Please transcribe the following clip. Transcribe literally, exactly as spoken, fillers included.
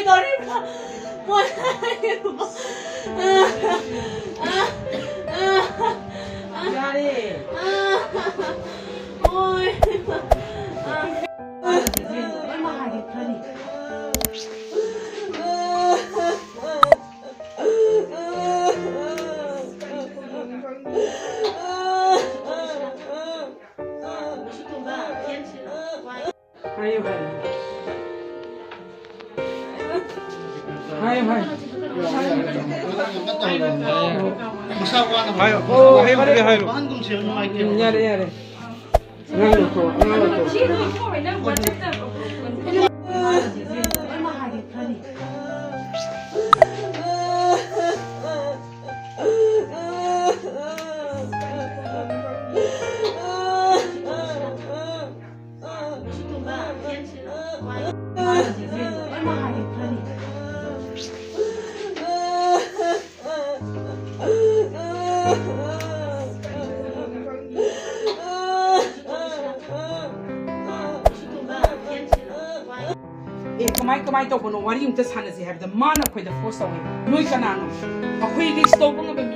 ꯀꯔꯤꯕ? ꯃꯣꯏ ꯍꯥꯏꯔꯤꯕ? ꯌꯥꯔꯦ꯫ ꯃꯣꯏ꯫ ꯂꯣꯏꯅꯃꯛ ꯍꯥꯏꯒꯦ ꯈꯜꯂꯤ꯫ ꯍꯥꯏꯌꯨ, ꯍꯥꯏꯌꯨ꯫ ꯍꯥꯏꯌꯨ, ꯍꯥꯏꯌꯨ꯫ ꯃꯁꯥ ꯋꯥꯅ ꯍꯥꯏꯌꯨ꯫ ꯑꯣ, ꯋꯥꯍꯩ ꯑꯃ ꯐꯔꯦ, ꯍꯥꯏꯌꯨ꯫ ꯎꯝ, ꯌꯥꯔꯦ, ꯌꯥꯔꯦ꯫ ꯉꯥꯡꯅꯨꯀꯣ, ꯉꯥꯡꯅꯨꯀꯣ꯫ ꯑꯦ, ꯀꯃꯥꯏ, ꯀꯃꯥꯏ ꯇꯧꯕꯅꯣ? ꯋꯥꯔꯤ ꯑꯝꯇ ꯁꯥꯟꯅꯁꯤ ꯍꯥꯏꯕꯗ ꯃꯥꯅ ꯑꯩꯈꯣꯏꯗ ꯐꯣꯔꯁ ꯇꯧꯋꯦ꯫ ꯅꯣꯏ ꯀꯅꯥꯅꯣ? ꯑꯩꯈꯣꯏ ꯔꯤꯛꯁ ꯂꯧꯕ ꯉꯝꯕ ꯃꯤ